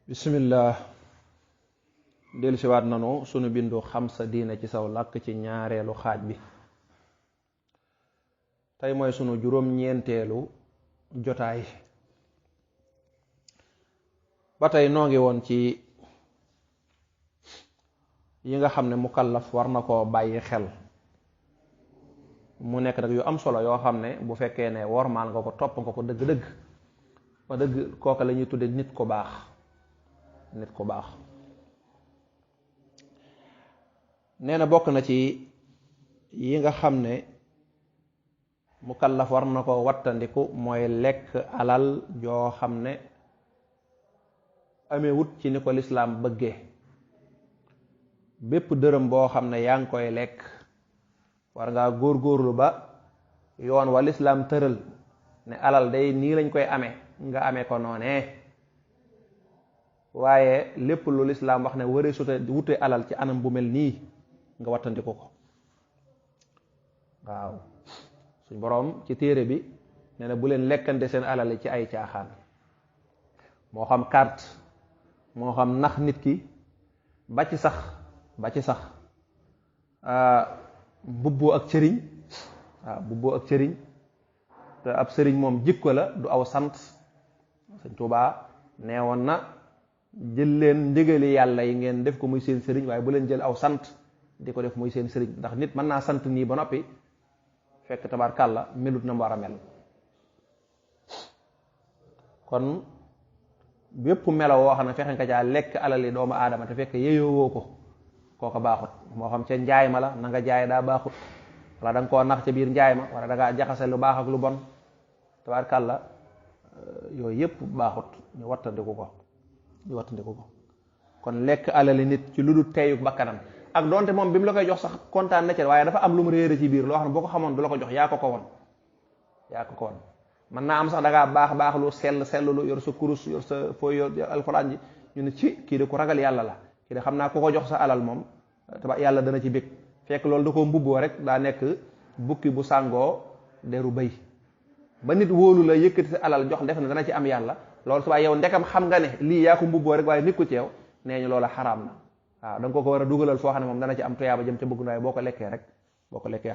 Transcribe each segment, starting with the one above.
bismillah. dellusiwaat nanu sunu bindu xam sa diine ci saw làkk ci ñaareelu xaaj bi. tey mooy sunu juróom-ñeenteelu jotaay. ba tey noo ngi woon ci yi nga xam ne mukallaf war na koo bàyyi xel mu nekk nag yu am solo yoo xam ne bu fekkee ne wormaal nga ko topp nga ko dëgg-dëgg ba dëgg kooka la ñuy tudde nit ku baax. nit ku baax nee na bokk na ci yi nga xam ne mukallaf war na ko wattandiku mooy lekk alal joo xam ne amee wut ci ni ko lislaam bëggee. bépp dërëm boo xam ne yaa ngi koy lekk war ngaa góorgóorlu ba yoon wa lislaam tëral ne alal day nii lañ koy amee nga amee ko noonee. waaye lépp lu lislaam wax ne waree sute wute alal ci anam bu mel nii nga wattandiku ko. waaw suñ boroom ci téere bi nee na bu leen lekkante seen alal yi ci ay caaxaan, moo xam carte, moo xam nax nit ki, ba ci sax mbubboo ak cëriñ. waaw mbubboo ak cëriñ te ab sëriñ moom jikko la du aw sant. Sëñ Tuubaa nee woon na jël leen ndigali yàlla yi ngeen def ko muy seen sëriñ, waaye bu leen jël aw sant di ko def muy seen sëriñ, ndax nit mën naa sant nii ba noppi fekk tabaarkàlla melut na mu war a mel. kon bépp melo woo xam ne fexe nga caa lekk alali doomu aadama te fekk yeyoowoo ko kooka baaxut. moo xam ca njaay ma la na nga jaay daa baaxut, wala da nga koo nax ca biir njaay ma, wala da ngaa jaxase lu baax ak lu bon, tabaarkàlla yooyu yëpp baaxut. ñu wattandiku ko kon lekk alali nit ci lu dul teyu bakkanam, ak donte moom bi mu la koy jox sax kontaan na ci, waaye dafa am lu mu réere ci biir loo xam ne boo ko xamoon du la ko jox. yaa ko ko won mën naa am sax da ngaa baax lu sell lu yor sa kurus, yor sa fooy yor alxuraan ji, ñu ne ci kii de ku ragal yàlla la, kii de xam naa ku ko jox sa alal moom yàlla dana ci bég. fekk loolu da koo mbubboo rek daa nekk bukki bu sàngoo deru bëy ba nit wóolu la yëkkati sa alal jox def na dana ci am yàlla. loolu subaa yow ndekam xam nga ne lii yaa ko mbubboo rek waaye nit ko ci yow, nee ñu loola xaraam na. waaw da nga ko war a dugalal foo xam ne moom dana ci am tuyaaba jëm ca bëgg na, waaye boo ko lekkee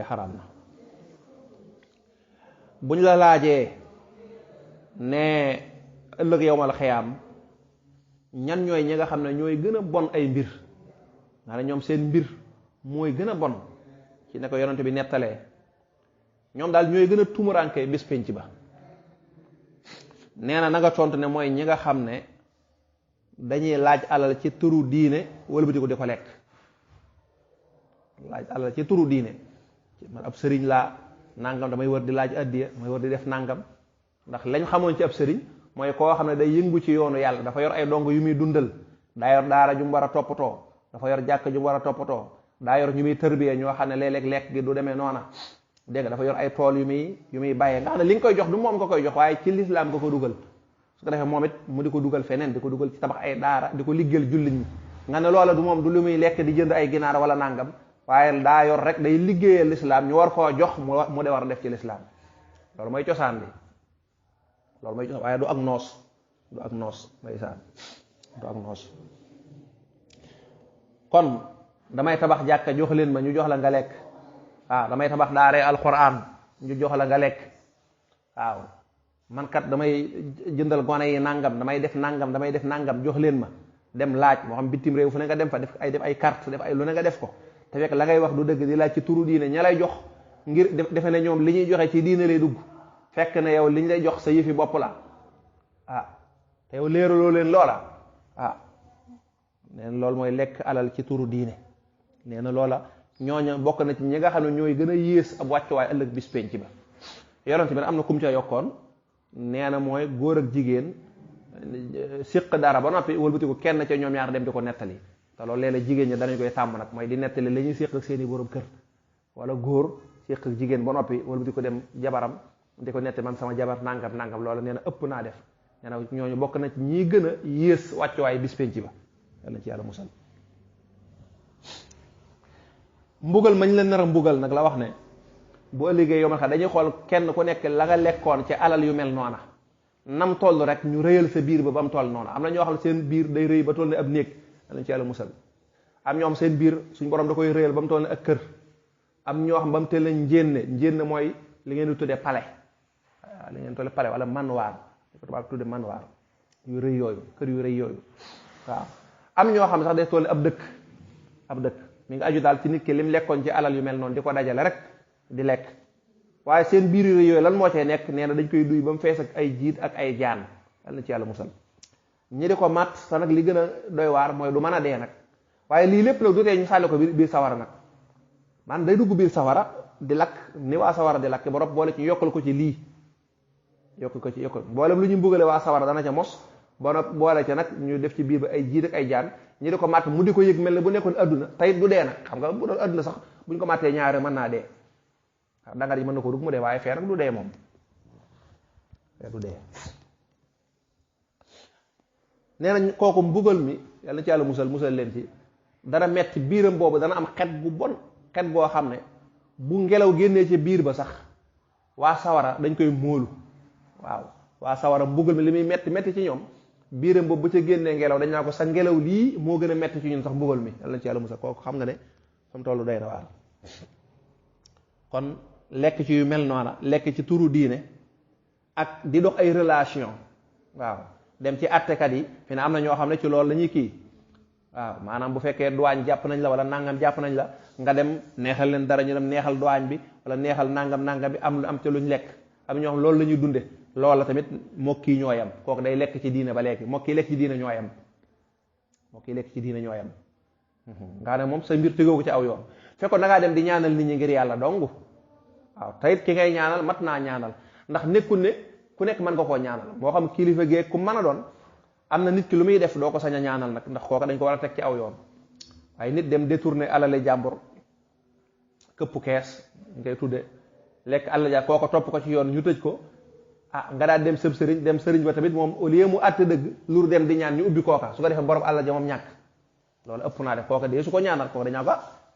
xaraam na. buñ la laajee ne ëllëg yowmal xiyaam ñan ñooy ñi nga xam ne ñooy gën a bon ay mbir, nga ne ñoom seen mbir mooy gën a bon ci ne ko yonent bi nettalee, ñoom daal ñooy gën a tumuraanke bis penc ba. nee na nga tontu ne mooy ñi nga xam ne dañuy laaj alal ci turu diine wëlbati ko di ko lekk. laaj alal ci turu diine, man ab sëriñ laa nangam, damay war di laaj addiya, damay war di def nangam. ndax lañ xamoon ci ab sëriñ mooy koo xam ne day yëngu ci yoonu yàlla, dafa yor ay dong yu muy dundal, daa yor daara ju mu war a toppatoo, dafa yor jàkk ju mu war a toppatoo, daa yor ñu muy tërbiye ñoo xam ne léeg-léeg lekk gi du demee noona. dégg nga dafa yor ay tool yu muy bàyyee, nga xam ne li nga koy jox du moom nga koy jox, waaye ci lislaam nga ko dugal. su ko defee moom it mu di ko dugal feneen, di ko dugal ci tabax ay daara, di ko liggéeyal jullit ñi. nga ne loola du moom du lu muy lekk di jënd ay ginaar wala nangam, waaye daa yor rek day liggéeyal lislaam, ñu war koo jox mu de war a def ci lislaam. loolu mooy cosaan bi, waaye du ak noos ndeysaan, du ak noos. kon damay tabax jàkka jox leen ma ñu jox la nga lekk. waaw damay tabax daaree alquran ñu jox la nga lekk. waaw man kat damay jëndal gone yi nangam, damay def nangam jox leen ma. dem laaj moo xam bitim réew fu ne nga dem fa def ay carte, def ay lu ne nga def ko, te fekk la ngay wax du dëgg, di laaj ci turu diine ña lay jox ngir defe ne ñoom li ñuy joxe ci diine lay dugg, fekk ne yow li ñu lay jox sa yëfi bopp la. te yow leeraloo leen loola. nee na loolu mooy lekk alal ci turu diine. nee na loola ñooña bokk na ci ñi nga xam ne ñooy gën a yées ab wàccuwaay ëllëg bis penc ba. yonent bi am na kum ca yokkoon, nee na mooy góor ak jigéen siq dara ba noppi wëlbati ko kenn ca ñoom ñaar dem di ko nettali. te loolu léeg-léeg jigéen ñi danañ koy tàmm nag, mooy di nettali la ñuy siq ak seeni borom kër, wala góor siq ak jigéen ba noppi wëlbati ko dem jabaram di ko nettali, man sama jabar nangam loola nee na ëpp naa def. nee na ñooñu bokk na ci ñi gën a yées wàccuwaay bis penc ba. yàlla ci yàlla musal. mbugal mañ leen nar a mbugal nag la wax ne bu ëllëgee yomal xa dañuy xool kenn ku nekk la nga lekkoon ci alal yu mel noona nam toll rek ñu rëyal sa biir ba mu toll noonu. am na ñoo xam ne seen biir day rëy ba toll ne ab néeg lañ ci yàlla musal. am ñoom seen biir suñ borom da koy rëyal ba mu toll ne ak kër. am ñoo xam ba mu teel lañ njénne mooy li ngeen di tuddee palais waaw li ngeen di tuddee palais wala manoir li ko tubaab tuddee manoir yu rëy yooyu kër yu rëy yooyu waaw. am ñoo xam sax day toll ab dëkk mi ngi aju daal ci nit ki lim lekkoon ci alal yu mel noonu di ko dajale rek di lekk. waaye seen biir yu rëy yooyu lan moo cee nekk nee na dañ koy duy ba mu fees ak ay jiit ak ay jaan yal na ci yàlla musal. ñi di ko mat sa nag li gën a doy waar mooy du mën a dee nag waaye lii lépp nag du tee ñu sànni ko biir sawara nag man day dugg biir sawara di lakk ni waa sawara di lakk borom boole ci yokkal ko ci lii yokkal mboolem lu ñu mbugale waa sawara dana ca mos boole ca nag ñu def ci biir ba ay jiit ak ay jaan ñi di ko matt mu di ko yëg mel ne bu nekkoon adduna tayit du dee nag xam nga bu doon adduna sax buñ ko mattee ñaare mën naa dee waaw dangar ji mën na ko dugg mu dee waaye fee nag du dee moom fee du dee. nee nañ kooku mbugal mi yàlla na ci yàlla musal leen ci dana metti biiram boobu dana am xet gu bon xet goo xam ne bu ngelaw génnee ci biir ba sax waa sawara dañ koy móolu waaw waa sawara mbugal mi li muy metti ci ñoom biiram boobu bu ca génnee ngelaw dañ naa ko sa ngelaw lii moo gën a metti ci ñun sax mbugal mi yàlla na ci yàlla musal kooku xam nga ne fam tollu doy na waar. kon lekk ci yu mel noona lekk ci turu diine ak di dox ay relation waaw dem ci attekat yi fi ne am na ñoo xam ne ci loolu la ñuy kii waaw maanaam bu fekkee douane jàpp nañ la wala nangam jàpp nañ la nga dem neexal leen dara ñu dem neexal douane bi wala neexal nangam bi am lu am ca luñ lekk am ñoo xam loolu la ñuy dunde loolu la tamit mokk yi ñooyam kooku day lekk ci diine ba léegi mokk yi lekk ci diine ñooyam nga ne moom sa mbir tegoo ko ci aw yoon fekkoon da ngaa dem di ñaanal nit ñi ngir yàlla dong waaw tayit ki ngay ñaanal mat naa ñaanal ndax nekkul ne ku nekk mën nga koo ñaanal moo xam kilifa geeg ku mën a doon am na nit ki lu muy def doo ko sañ a ñaanal nag ndax kooka dañ ko war a teg ci aw yoon waaye nit dem détourner alale jàmbur këpp kees ngay tudde lekk alal ja kooko topp ko ci yoon ñu tëj ko nga daal dem sëriñ ba tamit moom au lieu mu àtte dëgg lur dem di ñaan ñu ubbi kooka su ko defee borom alal ja moom ñàkk loolu ëpp naa def kooka dee su ko ñaanal kooka dañaa ko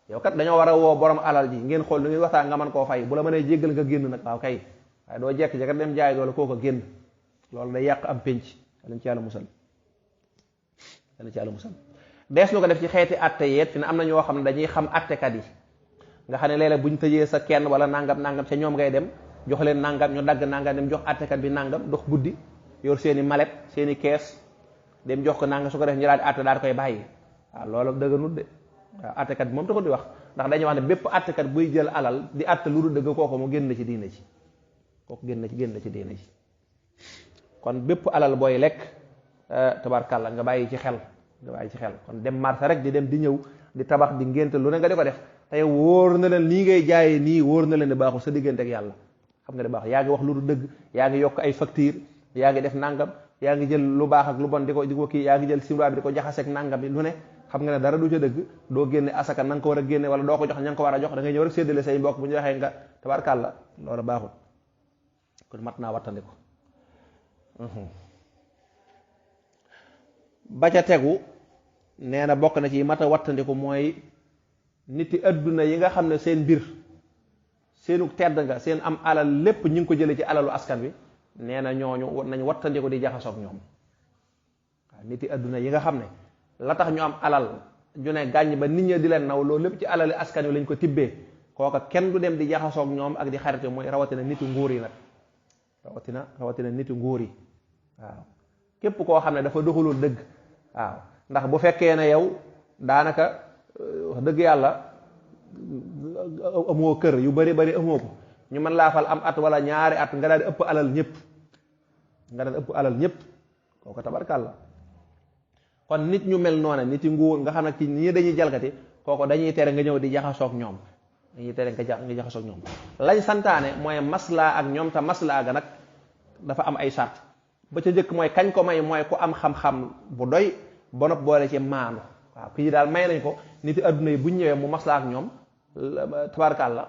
yow kat dañoo war a woo borom alal ji ngeen xool lu ngeen waxtaan nga mën koo fay bu la mënee jéggal nga génn nag waaw kay waaye doo jekk-jekk dem jaay doole kooka génn loolu day yàq am pénc yàlla ci yàlla musal dees lu ko def ci xeeti atte yeet fi ne am na ñoo xam ne dañuy xam attekat yi nga xam ne léeg-léeg bu ñu tëjee sa kenn wala nangam ca ñoom ngay dem jox leen nangam ñu dagg nangam dem jox attekat bi nangam dox guddi yor seeni malet seeni kees dem jox ko nangam su ko def ñu daal di atte daal di koy bàyyi waaw loolu dëgganut de waaw attekat bi moom taxul di wax ndax dañuy wax ne bépp attekat buy jël alal di atte lu dul dëgg kooku mu génn ci diine ci kooku génn ci diine ci kon bépp alal booy lekk tabarkàlla nga bàyyi ci xel kon dem marché rek di dem di ñëw di tabax di ngénte lu ne nga di ko def tey wóor na leen lii ngay jaayee nii wóor na leen ne baaxul sa diggante ak yàlla xam nga ne baax yaa ngi wax lu dul dëgg yaa ngi yokk ay facture yaa ngi def nangam yaa ngi jël lu baax ak lu bon di ko kii yaa ngi jël simra bi di ko jaxaseeg nangam bi lu ne xam nga ne dara du ca dëgg doo génne asaka na nga ko war a génne wala doo ko jox ña nga ko war a jox da ngay ñëw rek séddale say mbokk bu ñu waxee nga tabarkàlla loolu baaxul kon mat naa wattandi ko ba ca tegu nee na bokk na ci mat a wattandiku mooy nit yi adduna yi nga xam ne seen mbir seenu tedd nga seen am alal lépp ñu ngi ko jëlee ci alalu askan wi nee na ñooñu nañ wattandiku di jaxasoog ñoom waaw nit yi adduna yi nga xam ne la tax ñu am alal ju ne gàññ ba nit ñi di leen naw loolu lépp ci alali askan wi lañ ko tibbee kooka kenn du dem di jaxasoog ñoom ak di xarite mooy rawatina niti nguur yi nag rawatina niti nguur yi waaw képp koo xam ne dafa doxalul dëgg waaw ndax bu fekkee ne yow daanaka wax dëgg yàlla amoo kër yu bari amoo ko ñu mën laa fal am at wala ñaari at nga daal di ëpp alal ñëpp kooku tabarkàlla kon nit ñu mel noona nit yi nguur nga xam ne ci ñii dañuy jalgati kooku dañuy tere nga ñëw di jaxasoog ñoom nga jaxasoog ñoom lañ santaane mooy maslaa ak ñoom te maslaa ga nag dafa am ay sart ba ca njëkk mooy kañ ko may mooy ku am xam-xam bu doy ba nopp boole ci maandu waaw kii daal may nañ ko nit yi adduna yi buñ ñëwee mu maslaa ak ñoom tabarkàlla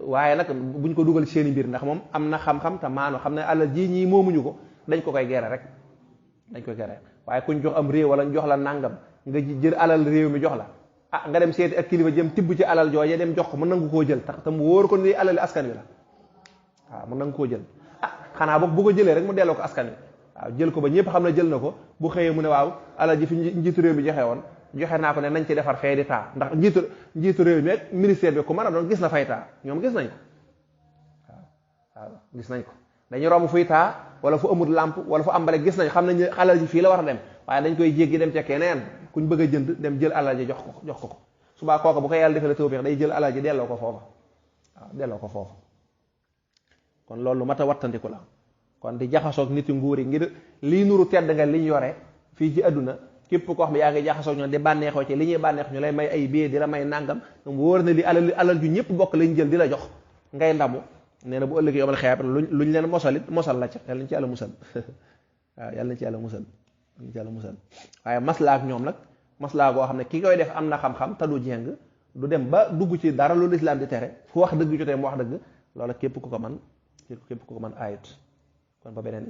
waaye nag buñ ko dugal seeni mbir ndax moom am na xam-xam te maandu xam ne alal ji ñii moomuñu ko dañ ko koy gere rek waaye kuñ jox am réew wala ñu jox la nangam nga jël alal réew mi jox la nga dem seeti ak kilifa jëm tibb ci alal jooje dem jox ko mën nangu koo jël tax te mu wóor ko ni alali askan wi la waaw mën nangu koo jël xanaa boog bu ko jëlee rek mu delloo ko askan wi waaw jël ko ba ñëpp xam ne jël na ko bu xëyee mu ne waaw alal ji fi njiitu réew mi joxe woon joxe naa ko ne nañ ci defar fee di taa ndax njiitu réew mi ak ministère bi ku mën a doon gis na fay taa ñoom gis nañ ko waaw gis nañ ko dañuy romb fuy taa wala fu amul lampe wala fu ambale gis nañ xam nañ alal ji fii la war a dem waaye dañ koy jéggi dem ca keneen kuñ bëgg a jënd dem jël alal ji jox ko subaa kooka bu ko yàlla defee la tawfiix day jël alal ji delloo ko foofa waaw delloo ko foofa kon loolu mat a wattandiku la kon di jaxasoog nit yu nguur yi ngir lii nuru tedd nga liñ yore fii ci àdduna képp koo xam ne yaa ngi jaxasoog ñoom di bànneexoo ci li ñuy bànneex ñu lay may ay bie di la may nàngam mu wóor na li alal ju ñëpp bokk lañ jël di la jox ngay ndamu nee na bu ëllëgee yomal xeyaat luñ leen mosalit mosal la ca yàlla nañ ci yàlla musal waaw yàlla nañ ci yàlla musal waaye maslaa ak ñoom nag maslaa goo xam ne ki koy def am na xam-xam te du jeng du dem ba dugg ci dara lu lislaam di tere fu wax dëgg jotee mu wax dëgg loola képp ku ko man ayut kon ba beneen